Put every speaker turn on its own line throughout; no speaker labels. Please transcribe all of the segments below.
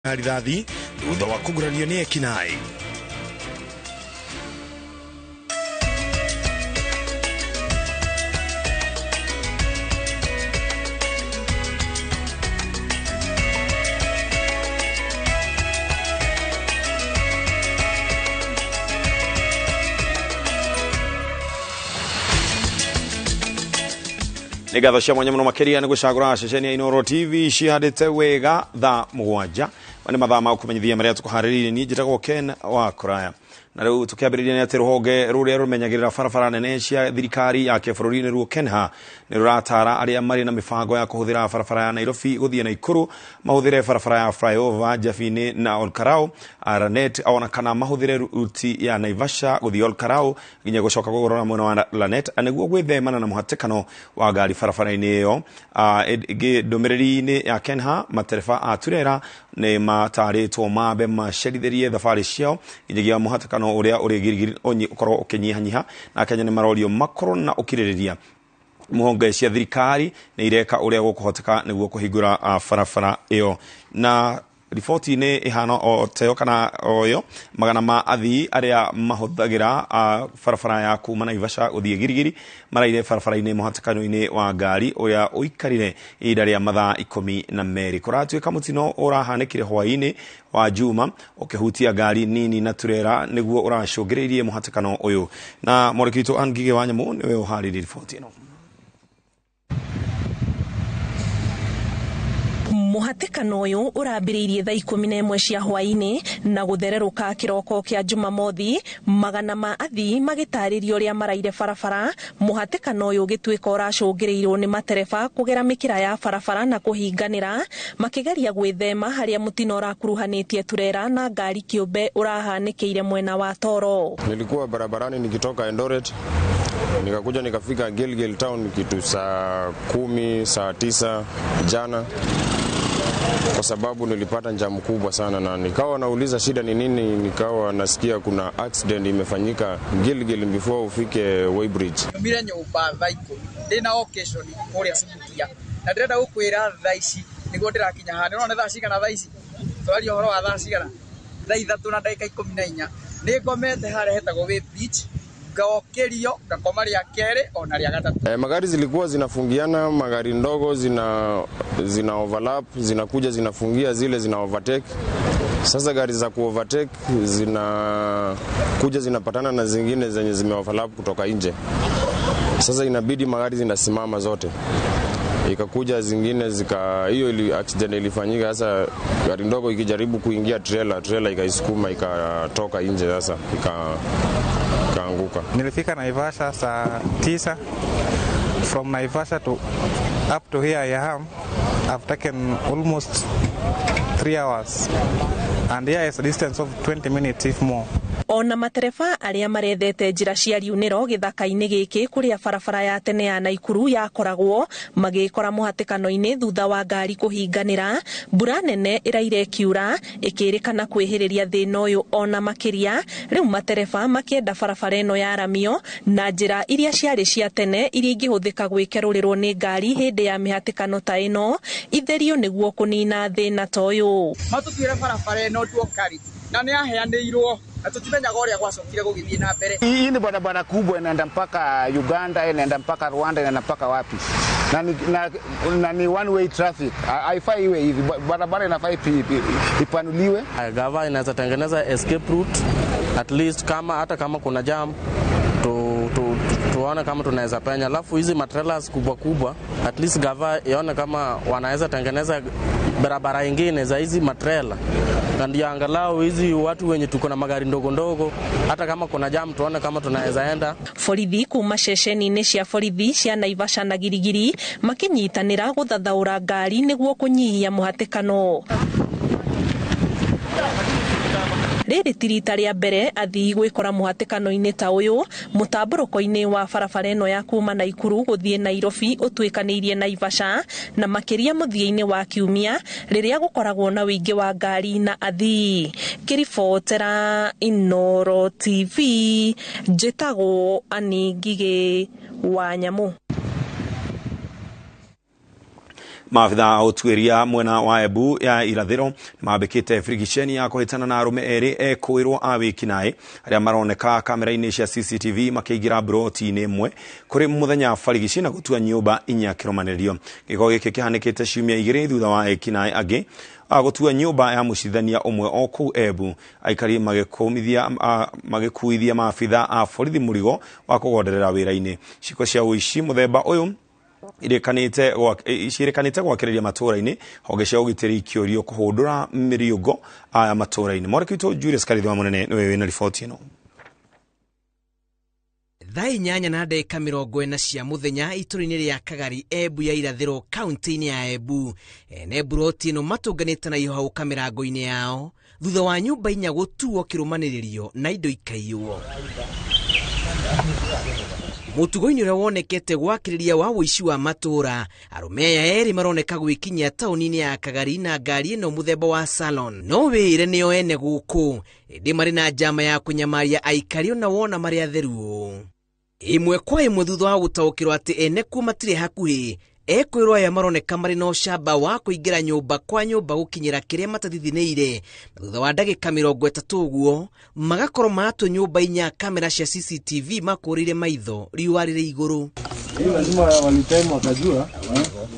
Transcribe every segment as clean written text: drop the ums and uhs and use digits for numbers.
Rithathi thutha wa kũgurario nĩ ekinaĩ. Nĩ ngatho cia mwanya mũno makĩria nĩ gũcagũra ceceni ya Inooro TV cihandĩte wega thaa 7 nĩ mathaa ma kũmenyithia marĩa tũkũharĩrĩirie. Niĩ njĩtagwo Ken wa Kũraya, na rĩu tũkĩambĩrĩria nĩ atĩ rũhonge rũrĩa rũmenyagĩrĩra barabara nene cia thirikari ya kĩbũrũri nĩruo KENHA nĩ rũratara arĩa marĩ na mĩbango ya kũhũthĩra barabara ya Nairobi gũthiĩ Naikuru mahũthĩre barabara ya flyover Njabini na Olkarau Lanet, ona kana mahũthĩre ruti ya Naivasha gũthiĩ Olkarau nginya gũcoka kũgũrora mwena wa Lanet nĩguo gwĩthemana na mũhatĩkano wa ngari barabara-inĩ ĩyo. Ĩngĩ ndũmĩrĩri-inĩ ya KENHA, matereba a turera nĩ matarĩtwo mambe macerithĩrie thabarĩ ciao nginyagia mũhatĩkano ũrĩa ũrĩ Girigiri ũkorwo ũkĩnyihanyiha, na Kenya nĩ marorio makorwo na ũkirĩrĩria. Mũhonge cia thirikari nĩ ireka ũrĩa gũkũhoteka nĩguo kũhingũra barabara ĩyo. Na riboti-inĩ ĩhana o teyo kana o ĩyo, magana ma athii arĩa mahũthagĩra barabara ya kuma Naivasha gũthiĩ Girigiri maraire barabara-inĩ mũhatĩkano-inĩ wa ngari ũrĩa ũikarire ihinda rĩa mathaa 12. Kũratuĩka mũtino ũrahanĩkire hwaĩ-inĩ wa Juma ũkĩhutia ngari nini na turera nĩguo ũracũngĩrĩirie mũhatĩkano ũyũ. Na mwandĩki witũ Ann Ngigĩ wa Nyamũ nĩwe ũharĩirie riboti ĩno.
Mũhatĩkano ũyũ ũrambĩrĩirie thaa 11 cia hwaĩ-inĩ na gũthererũka kĩroko kĩa Jumamothi, magana ma athii magĩtarĩria ũrĩa maraire barabara. Mũhatĩkano ũyũ ũgĩtuĩka ũracũngĩrĩirwo nĩ matereba kũgera mĩkĩra ya barabara na kũhinganĩra makĩgeria gwĩthema harĩa mũtino ũrakuruhanĩtie turera na ngari kĩũmbe ũrahanĩkĩire mwena wa Toro.
Nilikuwa barabarani nikitoka Eldoret nikakuja nikafika Gilgil town kitu saa 10 saa 9 jana, kwa sababu nilipata jam kubwa sana, na nikawa nauliza shida ni nini, nikawa nasikia kuna accident imefanyika Gilgil before ufike Weighbridge.
Nyumire nyumba thaa 10 ndina occasion kuria Subukia na ndirenda gukwira thaa ici niguo ndirakinya haha. Nĩũrona thaa cigana thaa ici? Twaria ũhoro wa thaa cigana? Thaa 3 na ndagĩka 14. Nĩ ngomete harĩa hetagwo Weighbridge, ngaokerio ngakoma rĩa kerĩ ona rĩa gatatũ.
Magari zilikuwa zinafungiana, magari ndogo zina overlap, zinakuja zinafungia zile zina overtake. Sasa gari za ku overtake zinakuja zinapatana na zingine zenye zime overlap kutoka nje. Sasa inabidi magari zinasimama zote. Ikakuja zingine zika, hiyo accident ilifanyika. Sasa gari ndogo ikijaribu kuingia trailer ikaisukuma ikatoka nje, sasa ikaanguka.
Nilifika Naivasha saa 9. From Naivasha to up to here I am, I've taken almost 3 hours. And here is a distance of 20 minutes if more.
Ona matereba arĩa marethete njĩra cia riunĩro gĩthaka-inĩ gĩkĩ kũrĩa barabara ya tene ya Naikuru yakoragwo magĩkora mũhatĩkano-inĩ thutha wa ngari kũhinganĩra. Mbura nene ĩraire ĩkiura ĩkĩrĩkana kwĩhĩrĩria thĩna ũyũ ona makĩria. Rĩu matereba makĩenda barabara ĩno yaramio na njĩra iria ciarĩ cia tene iria ingĩhũthĩka gwĩkerũrĩrwo nĩ ngari hĩndĩ ya mĩhatĩkano ta ĩno itherio nĩguo kũnina thĩna ta ũyũ.
Matũtuĩre barabara ĩno duokari na nĩ yaheanĩirwo na tũtimenyaga ũrĩa gwacokire gũgĩthiĩ na mbere.
Hii ni barabara kubwa inaenda mpaka Uganda, inaenda mpaka Rwanda, inaenda mpaka wapi? Na ni one way traffic. Haifai iwe hivi. Barabara inafai ipanuliwe.
Gava inaweza tengeneza escape route at least, kama hata kama kuna jam tuone kama tunaweza penya. Alafu hizi matrailers kubwa kubwa at least gava ione kama wanaweza tengeneza barabara nyingine za hizi matrailer, na ndio angalau hizi watu wenye tuko na magari ndogo ndogo hata kama kuna jam tuone kama tunaweza enda.
Borithi kuma ceceni-inĩ cia borithi cia Naivasha na Girigiri makinyitanĩra gũthathaũra ngari nĩguo kũnyihia mũhatĩkano. Rĩrĩ ti rita rĩa mbere athii gwĩkora mũhatĩkano-inĩ ta ũyũ mũtambũrũko-inĩ wa barabara ĩno ya kuma Naikuru gũthiĩ Nairobi ũtuĩkanĩirie Naivasha, na makĩria mũthia-inĩ wa kiumia rĩrĩa gũkoragwo na ũingĩ wa ngari na athii. Ngĩribotera Inooro TV, njĩtagwo Ann Ngigĩ wa Nyamũ.
Maabitha a ũtuĩria mwena wa Embu ya irathĩro mambĩkĩte birigiceni ya kũhĩtana na arũme erĩ ekũĩrwo a wĩkinaĩ arĩa maroneka kamera-inĩ cia CCTV makĩingĩra mburoti-inĩ ĩmwe kũrĩ mũthenya barigici na gũtua nyũmba inya kĩrũmanĩrĩrio. Gĩko gĩkĩ kĩhanĩkĩte ciumia igĩrĩ thutha wa ekinaĩ angĩ gũtua nyũmba ya mũcirithania ũmwe o kũu Embu, aikari magĩkuithia maabitha a borithi mũrigo wa kũgonderera wĩra-inĩ. Ciĩko cia ũici mũthemba ũyũ ciĩrĩkanĩte gwakĩrĩria matũũra-inĩ, honge cia ũgitĩri ikĩũrio kũhũndũra mĩriũngo aya matũũra-inĩ. Mwarĩki witũ Julius Karithi wa Mũnene nĩwe wĩna riboti ĩno.
Thaa 8:40 cia mũthenya itũra-inĩ rĩa Kagari Embu ya irathĩro kaunti-inĩ ya Embu, ene mburoti ĩno matũnganĩte na ihũhũka mĩrango-inĩ yao thutha wa nyũmba inya gũtuo kĩrũmanĩrĩrio na indo ikaiywo. Mũtugo-inĩ ũrĩa wonekete gwakĩrĩria wa ũici wa matũra, arũme aya erĩ maroneka gwĩkinyia taũni-inĩ ya Kagari na ngari ĩno mũthemba wa salon. No wĩre nĩo ene gũkũ, ĩndĩ marĩ na njama ya kũnyamaria aikari ona wona marĩ atheru. Ĩmwe kwa ĩmwe thutha wa gũtaũkĩrwo atĩ ene kuo matirĩ hakuhĩ, ekwĩrwo aya maroneka marĩ na ũcamba wa kũingĩra nyũmba kwa nyũmba gũkinyĩra kĩrĩa matathithinĩire, na thutha wa ndagĩka 30 ũguo magakorwo matũ nyũmba inya kamera cia CCTV makũrĩire maitho riũa rĩrĩ igũrũ.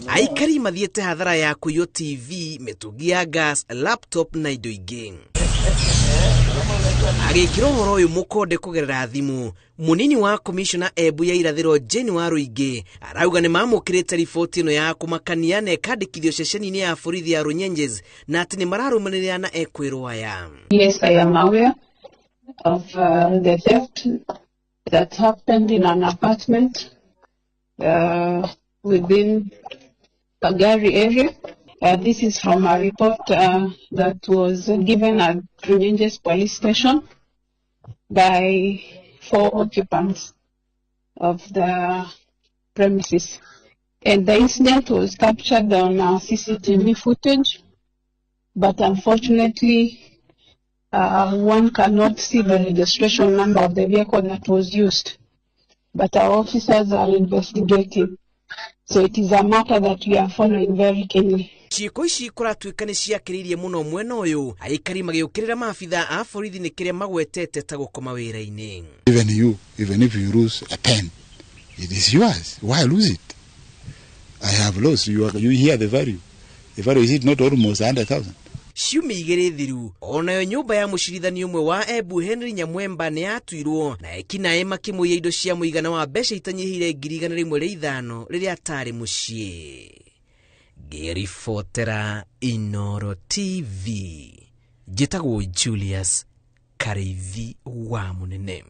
Aikari mathiĩte hathara ya kũiywo TV, mĩtũngi ya gas, laptop na indo ingĩ. Agĩkĩra ũhoro ũyũ mũkonde kũgerera thimũ, mũnini wa komishona Embu ya irathĩro Jane Waruingĩ arauga nĩ mamũkĩrĩte riboti ĩno ya kũmakania na ĩkandĩkithio ceceni-inĩ ya borithi ya Runyenjes na atĩ nĩ mararũmanĩrĩra na ekwĩrwo aya.
Yes, I am aware of the theft that happened in an apartment within Kagari area. This is from a report that was given at Runyenjes police station by 4 occupants of the premises. And the incident was captured on CCTV footage, but unfortunately, one cannot see the registration number of the vehicle that was used. But our officers are investigating. So it is a matter that we are following very keenly.
Ciĩko ici kũratuĩka nĩ ciakĩrĩirie mũno mwena ũyũ, aikari magĩũkĩrĩra maabitha a borithi nĩ kĩrĩa magwetete ta gũkoma wĩra-inĩ.
Even you, even if you lose a pen, it is yours. Why lose it? I have lost. You hear the value. The value is it not almost 100,000?
Ciumia igĩrĩ thiru onayo nyũmba ya mũcirithania ũmwe wa Embu Henry Nyamwemba nĩ yatuirwo na ekinaĩ makĩmũiya indo cia mũigana wa mbeca itanyihĩire 105,000 rĩrĩa atarĩ mũciĩ. Ngĩribotera Inooro TV, njĩtagwo Julius Karithi wa Mũnene.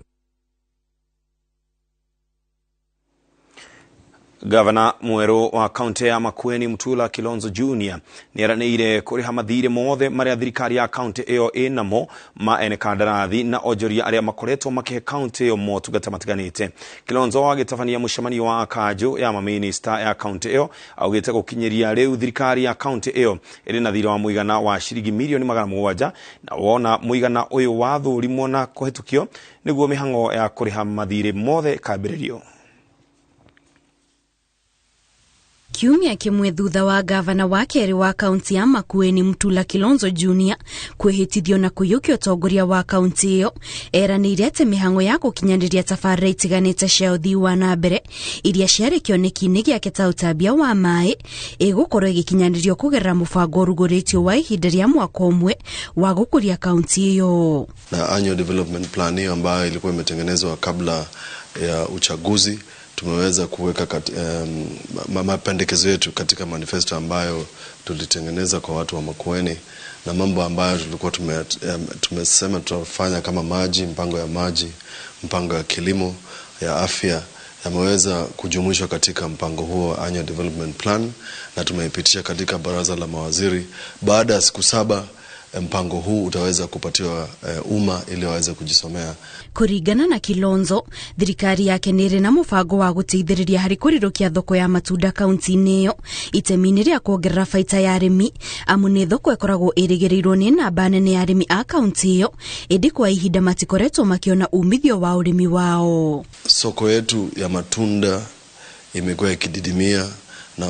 Gavana mwerũ wa kaunti ya Makueni Mutula Kilonzo Jr. nĩeranĩire kũrĩha mathirĩ mothe marĩa thirikari ya kaunti ĩyo ĩnamo ma ene kandarathi na onjoria arĩa makoretwo makĩhe kaunti ĩyo motungata matiganĩte. Kilonzo agĩtabania mũcemanio wa kanjũ ya mamĩnĩsta ya kaunti ĩyo augĩte gũkinyĩria rĩu thirikari ya kaunti ĩyo ĩrĩ na thirĩ wa mũigana wa ciringi mirioni 700 na wona mũigana ũyũ wathũrimwo na kũhĩtũkio nĩguo mĩhang'o ya kũrĩha mathirĩ mothe ĩkambĩrĩrio.
Kiumia kimwe thutha wa gavana wa kerĩ wa kaunti ya Makueni Mutula Kilonzo Jr. kwĩhĩtithio na kũiyũkia ũtongoria wa kaunti ĩyo, eranĩire atĩ mĩhang'o ya gũkinyanĩria tabarĩra itiganĩte cia ũthii wa na mbere iria ciarĩ kĩoneki-inĩ gĩake ta ũtambia wa maĩ ĩgũkorwo ĩgĩkinyanĩrio kũgerera mũbango ũrugũrĩtio wa ihinda rĩa mwaka ũmwe wa gũkũria kaunti ĩyo.
Na annual development plan hiyo ambayo ilikuwa imetengenezwa kabla ya uchaguzi, tumeweza kuweka mapendekezo yetu katika manifesto ambayo tulitengeneza kwa watu wa Makueni, na mambo ambayo tulikuwa tumesema tutafanya kama maji, mpango ya maji, mpango ya kilimo, ya afya, yameweza kujumuishwa katika mpango huo annual development plan, na tumeipitisha katika baraza la mawaziri. Baada ya siku 7 mpango huu utaweza kupatiwa umma ili waweze kujisomea.
Kuringana na Kilonzo, thirikari yake nĩ ĩrĩ na mũbango wa gũteithĩrĩria harĩ kũrirũkia thoko ya matunda kaunti-inĩ ĩyo itemi-inĩ rĩa kuongerera baita ya arĩmi, amu nĩ thoko ĩkoragwo ĩrĩgĩrĩirwo nĩ namba nene ya arĩmi a kaunti ĩyo, ĩndĩ kwa ihinda matikoretwo makĩona umithio wa ũrĩmi wao.
Soko yetu ya matunda imekuwa ikididimia na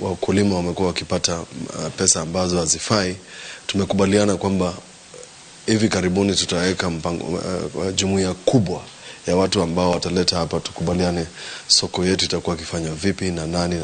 wakulima wamekuwa wakipata pesa ambazo hazifai. Tumekubaliana kwamba hivi karibuni tutaweka mpango, jumuiya kubwa ya watu ambao wataleta hapa, tukubaliane soko yetu itakuwa ikifanya vipi na nani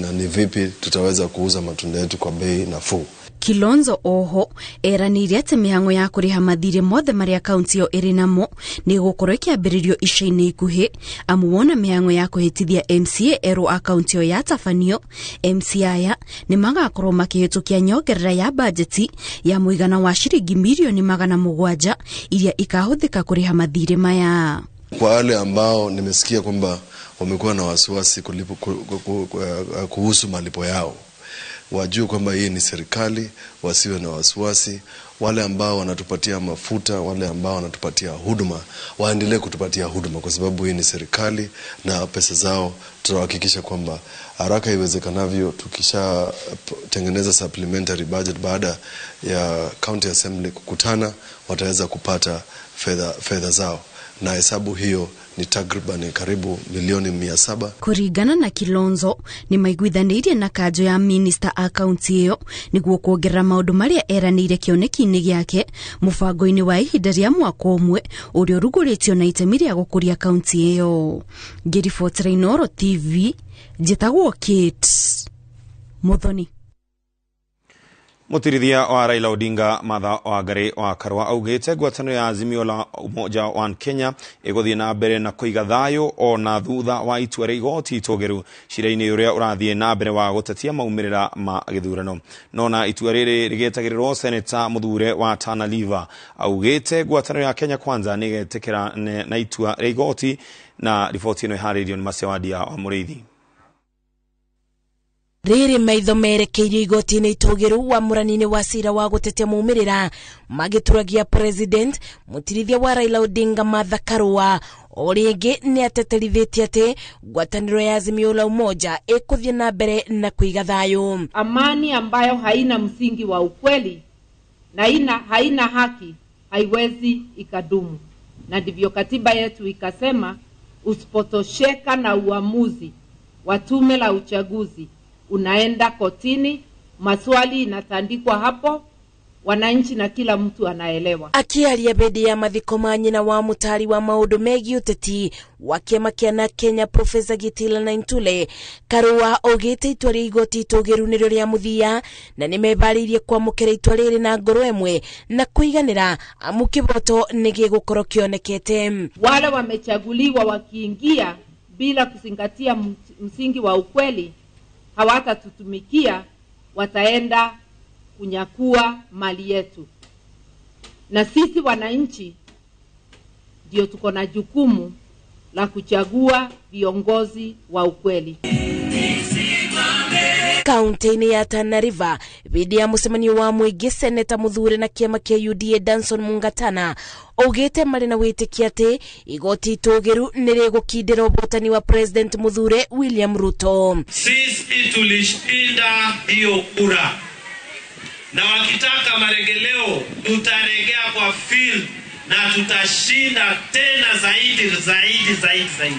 na ni vipi tutaweza kuuza matunda yetu kwa bei nafuu.
Kilonzo oho eranĩire atĩ mĩhang'o ya kũrĩha mathirĩ mothe marĩa kaunti ĩyo ĩrĩ namo nĩ gũkorwo ĩkĩambĩrĩrio ica-inĩ ikuhĩ, amu wona mĩhang'o ya kũhĩtithia MCA erũ a kaunti ĩyo yatabanio, MCA aya nĩ magakorwo makĩhĩtũkia nyongerera ya bajeti ya mũigana wa ciringi mirioni 700 iria ikahũthĩka kũrĩha mathirĩ maya.
Kwa wale ambao nimesikia kwamba wamekuwa na wasiwasi kuhusu malipo yao, wajue kwamba hii ni serikali, wasiwe na wasiwasi. Wale ambao wanatupatia mafuta, wale ambao wanatupatia huduma, waendelee kutupatia huduma, kwa sababu hii ni serikali na pesa zao tutahakikisha kwamba haraka iwezekanavyo tukisha tengeneza supplementary budget baada ya County Assembly kukutana, wataweza kupata fedha zao, na hesabu hiyo ni takriban karibu milioni 700.
Kuringana na Kilonzo ni maiguithanirie na kanjo ya minister a kaunti iyo niguo kuongerera maundu maria eraniire kioneki-inĩ gĩake mũbango-inĩ wa ihinda rĩa mwaka ũmwe ũrĩa ũrugũrĩtio na itemi rĩa gũkũria kaunti ĩyo. Ngĩribotera Inooro TV, njĩtagwo Kate Muthoni.
Mutirithia wa Raila Odinga Martha Wangari wa Karua augite ngwatanĩro ya Azimio la Umoja One Kenya ĩgũthiĩ na mbere na kũiga thayũ ona thutha wa itua rĩa igoti itũgĩru cira-inĩ ũrĩa ũrathiĩ na mbere wa gũtetia maumĩrĩra ma gĩthurano. Nona itua rĩrĩ rĩgĩetagĩrĩrwo, Seneta Muthure wa Tana River augĩte ngwatanĩro ya Kenya Kwanza nĩ ĩgetĩkĩra na itua rĩa igoti, na riboti ĩno ĩharĩirio nĩ Macewadia wa Mũrĩithi.
Rĩrĩ maitho merekeirio igoti-inĩ itũgĩru wa mũrani-inĩ wa cira wa gũtetia maumĩrĩra magĩturagia president mũtirithia wa Raila Odinga Martha Karua o rĩngĩ nĩ ateterithĩtie atĩ ngwatanĩro ya Azimio la Umoja ĩkũthiĩ na mbere na kũiga thayũ.
Amani ambayo haina msingi wa ukweli na haina haki haiwezi ikadumu, na ndivyo katiba yetu ikasema, usipotosheka na uamuzi wa tume la uchaguzi unaenda kotini, maswali inatandikwa hapo, wananchi na kila mtu anaelewa.
Akiaria bedi ya mathiko ma nyina wa mutari wa maundu megiĩ ũteti wa kĩama kĩa na Kenya Profesa Gitila Naintule, Karua augĩte itua rĩa igoti itũgĩru nĩrĩo rĩa mũthia na nĩmebarĩirie kwamũkĩra itua rĩrĩ na ngoro ĩmwe na kũiganĩra, amu kĩboto nĩ gĩgũkorwo kĩonekete.
Wale wamechaguliwa wakiingia bila kuzingatia msingi wa ukweli hawatatutumikia, wataenda kunyakua mali yetu. Na sisi wananchi ndio tuko na jukumu la kuchagua viongozi wa ukweli.
Kaunti-inĩ ya Tana River bidi ya mũcemanio wa mũingĩ, Seneta Muthure na kĩama kĩa UDA Danson Mungatana augĩte marĩ na wĩtĩkia atĩ igoti itũgĩru nĩ rĩgũkindĩra ũhotani wa President Muthure William Ruto.
Sisi tulishinda hiyo kura, na wakitaka maregeleo tutaregea kwa field na tutashinda tena zaidi zaidi zaidi zaidi.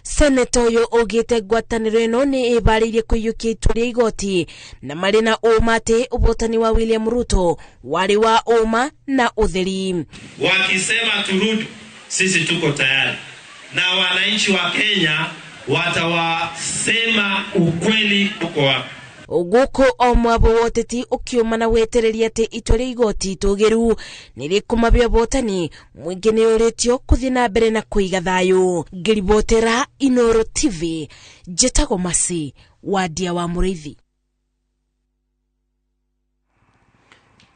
Seneta ũyũ augĩte ngwatanĩro ĩno nĩ ĩbarĩirie kũiyũkia itua rĩa igoti na marĩ na ũma atĩ ũhotani wa William Ruto warĩ wa ũma na ũtheri.
Wakisema turudi, sisi tuko tayari, na wananchi wa Kenya watawasema ukweli uko wapi.
Guku o mwabo woteti ũkĩũma na wetereria atĩ itua rĩa igoti itũgĩru nĩ rĩkũmabia ũhotani, mũingĩ nĩ ũrĩtio kũthiĩ na mbere na kũiga thayũ. Ngĩribotera Inooro TV, njĩtagwo Masi Wadia wa Mũrĩithi.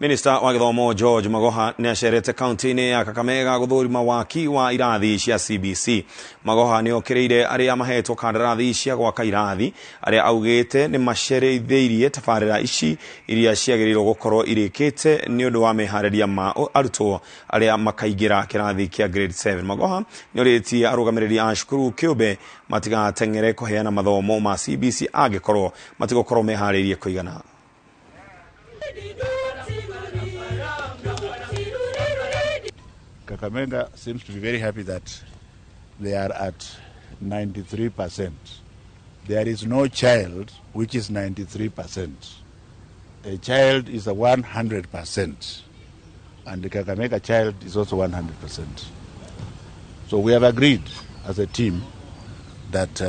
Minista wa gĩthomo George Magoha nĩ acerete kaunti-inĩ ya Kakamega gũthũrima waki wa irathi cia CBC. Magoha nĩ okĩrĩire arĩa mahetwo kandarathi cia gwaka irathi, arĩa augĩte nĩ macerithĩirie tabarĩra ici iria ciagĩrĩirwo gũkorwo irĩkĩte nĩ ũndũ wa meharĩria ma arutwo arĩa makaingĩra kĩrathi kĩa grade 7. Magoha nĩ orĩtie arũgamĩrĩri a cukuru kĩũmbe matigateng'ere kũheana mathomo ma CBC angĩkorwo matigũkorwo meharĩirie kũigana.
Kakamega seems to be very happy that they are at 93% There is no child which is 93%. A child is a 100%. And the Kakamega child is also 100%. So we have agreed as a team that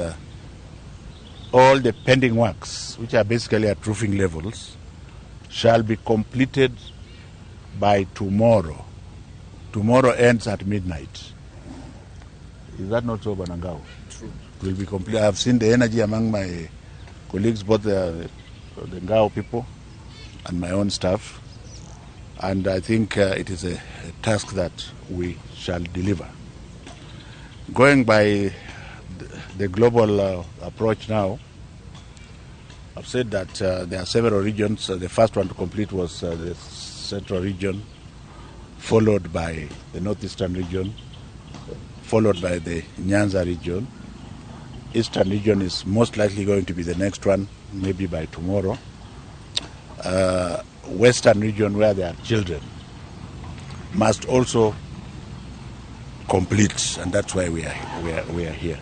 all the pending works, which are basically at roofing levels, shall be completed by tomorrow. Tomorrow ends at midnight. Is that not so, Banangao?
True.
Will be complete. I have seen the energy among my colleagues, both the Ngao people and my own staff, and I think it is a task that we shall deliver. Going by the global approach now, I've said that there are several regions. The first one to complete was the Central region, followed by the Northeastern region, followed by the Nyanza region. Eastern region is most likely going to be the next one, maybe by tomorrow. Western region, where there are children, must also complete, and that's why we are here.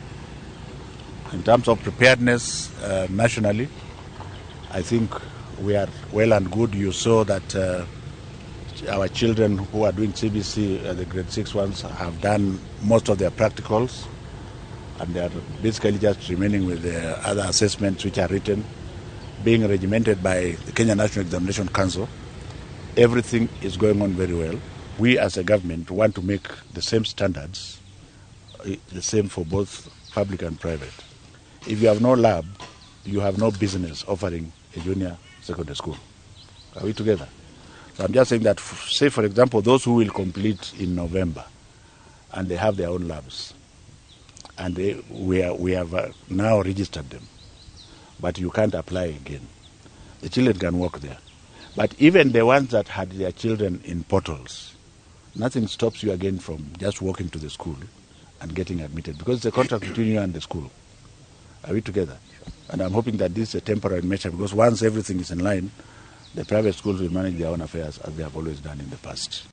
In terms of preparedness nationally, I think we are well and good. You saw that our children who are doing CBC, the grade 6 ones, have done most of their practicals, and they are basically just remaining with the other assessments which are written, being regimented by the Kenya National Examination Council. Everything is going on very well. We as a government want to make the same standards, the same for both public and private. If you have no lab, you have no business offering a junior secondary school. Are we together? So I'm just saying that, say for example, those who will complete in November, and they have their own labs, and we have now registered them, but you can't apply again. The children can work there. But even the ones that had their children in portals, nothing stops you again from just walking to the school and getting admitted, because it's a contract between you and the school. Are we together? And I'm hoping that this is a temporary measure, because once everything is in line, the private schools will manage their own affairs as they have always done in the past.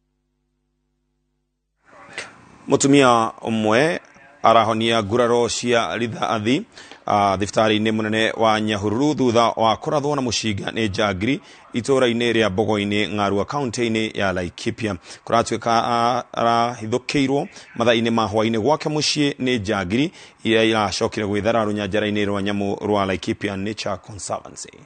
Mutumia umwe arahonia nguraro cia rithathi thibitarĩ-inĩ mũnene wa Nyahururu thutha wa kũrathwo na mũcinga nĩ njangiri itũũra-inĩ rĩa Mbogo-inĩ Ng'arua kaunti-inĩ ya Laikipia. Kũratuĩka arahithũkĩirwo mathaa-inĩ ma hwaĩ-inĩ gwake mũciĩ nĩ njangiri iria iracokire gwĩthara rũnyanjara-inĩ rwa nyamũ rwa Laikipia Nature Conservancy.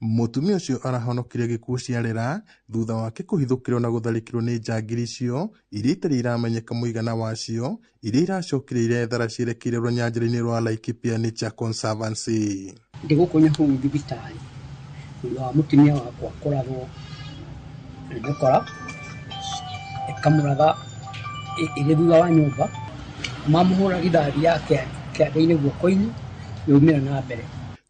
Mũtumia ũcio arahonokire gĩkuũ ciarera thutha wake kũhithũkĩrwo na gũtharĩkĩrwo nĩ njangiri icio iria itarĩ iramenyeka mũigana wacio iria iracokire irethara cierekeire rũnyanjara-inĩ rwa Laikipia Nature Conservancy.
Ndĩ gũkũ Nyahururu thibitarĩ thutha wa mũtumia wakwa kũrathwo nĩ mũkora ĩkamũratha ĩrĩ thutha wa nyũmba, mamũhũra rithathi ya kĩande-inĩ guoko-inĩ yaumĩra na mbere.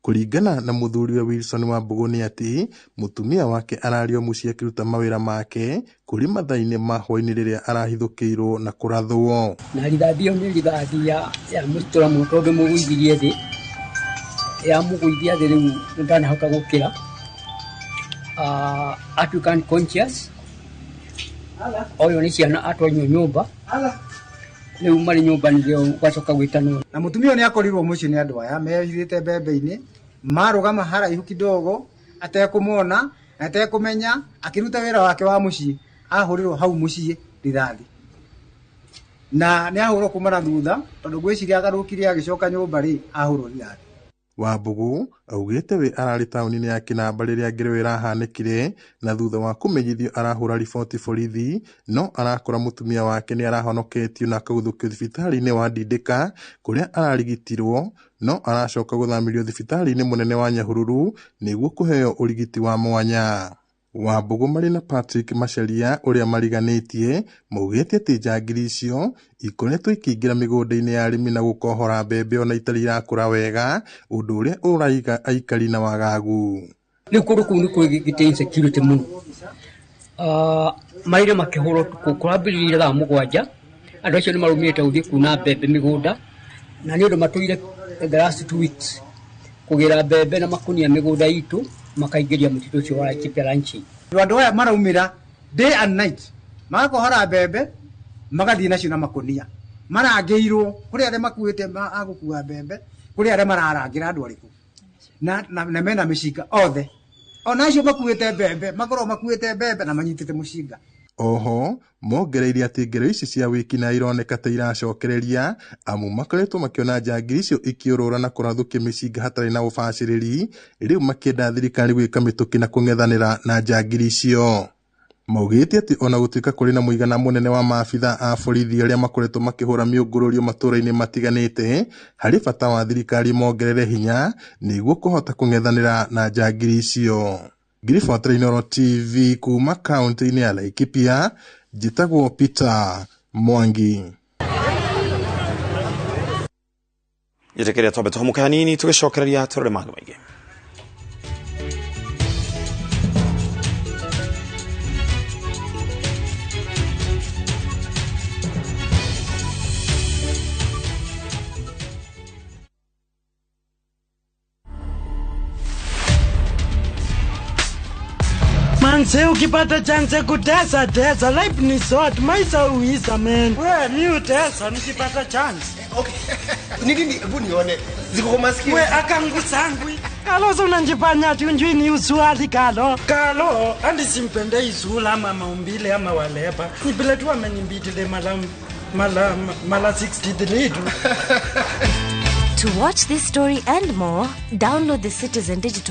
Kũringana na mũthuriwe Wilson Wambũgũ nĩ atĩ mũtumia wake ararĩ o mũciĩ akĩruta mawĩra make kũrĩ mathaa-inĩ ma hwaĩ-inĩ rĩrĩa arahithũkĩirwo na kũrathwo.
Na rithathi ĩyo nĩ rithathi ya mũtũra mũno tondũ mũgũithirie thĩ, yamũgũithia thĩ rĩu ndanahota gũkĩra, atuĩka unconscious, oyo nĩ ciana atwarirwo nyũmba, rĩu marĩ nyũmba nĩrĩo gwacoka gwĩtanwo.
Na mũtumia nĩ akorirwo mũciĩ nĩ andũ aya mehithĩte mbembe-inĩ, marũgama haraihu kidogo atekũmona atekũmenya, akĩruta wĩra wake wa mũciĩ, ahũrĩrwo hau mũciĩ rithathi na nĩ ahũrwo kuma na thutha tondũ ngwĩciria agarũkire agĩcoka nyũmba rĩ ahũrwo rithathi.
Wambũgũ augĩte we ararĩ taũni-inĩ ya Kĩnamba rĩrĩa ngerwe ĩrahanĩkire na thutha wa kũmenyithio arahũra riboti borithi, no arakora mũtumia wake nĩ arahonoketio na akaguthũkio thibitarĩ-inĩ wa Ndindĩka kũrĩa ararigitirwo, no aracoka gũthamĩrio thibitarĩ-inĩ mũnene wa Nyahururu nĩguo kũheo ũrigiti wa mwanya. Wambũgũ marĩ na Patrick Macharia ũrĩa mariganĩtie maugĩte atĩ njangiri icio ikoretwo ikĩingĩra mĩgũnda-inĩ ya arĩmi na gũkohora mbembe ona itarĩ irakũra wega, ũndũ ũrĩa ũraiga aikari na wagagu.
Rĩu kũndũ kũu nĩ kwĩgĩte insecurity mũno. Marire makĩhũrwo kũrambĩrĩria thaa 7, andũ acio nĩ marũmĩte gũthiĩ kuna mbembe mĩgũnda, na nĩ ũndũ matũire the last 2 weeks kũgĩra mbembe na makunia mĩgũnda itũ makaingĩria mũtitũ ũcio wa Laikipia Ranching.
Andũ aya maraumĩra day and night magakohora mbembe magathiĩ nacio na makunia. Marangĩirwo kũrĩ arĩa makuĩte a gũkua mbembe, kũrĩ arĩa mararangĩra andũ arĩkũ na mena mĩcinga othe. Ona acio makuĩte mbembe makorwo makuĩte mbembe na manyitĩte mũcinga.
Oho mongereire atĩ ngero ici cia wĩkinaĩ ironeka ta iracokereria amu makoretwo makĩona njangiri icio ikĩũrũra na kũrathũkia mĩcinga hatarĩ na ũbacĩrĩri, rĩu makĩenda thirikari gwĩka mĩtũkĩ na kũng'ethanĩra na njangiri icio. Maugĩte atĩ ona gũtuĩka kũrĩ na mũigana mũnene wa maabitha a borithi arĩa makoretwo makĩhũra mĩũngũrũrio matũũra-inĩ matiganĩte, harĩ bata wa thirikari mongerere hinya nĩguo kũhota kũng'ethanĩra na njangiri icio. Ngiribotera Inooro TV kuma kaunti-inĩ ya Laikipia, njĩtagwo Peter Mwangi.
Njĩtĩkĩria twambe tũhũmũke hanini tũgĩcokereria tũrore mangĩ maingĩ.
Manze, ukipata chance kutesa tesa, life ni short, maisha uisa man. We, mi utesa nikipata chance.
Okay. Nini hebu nione. Ziko kwa masikio.
We akangu sangwi. Kalo so unanjifanya ati unjui ni uswali kalo. Kalo, andi simpende izula ama maumbile ama walepa. Ni vile tu amenimbitile mala 63 tu.
To watch this story and more, download the Citizen Digital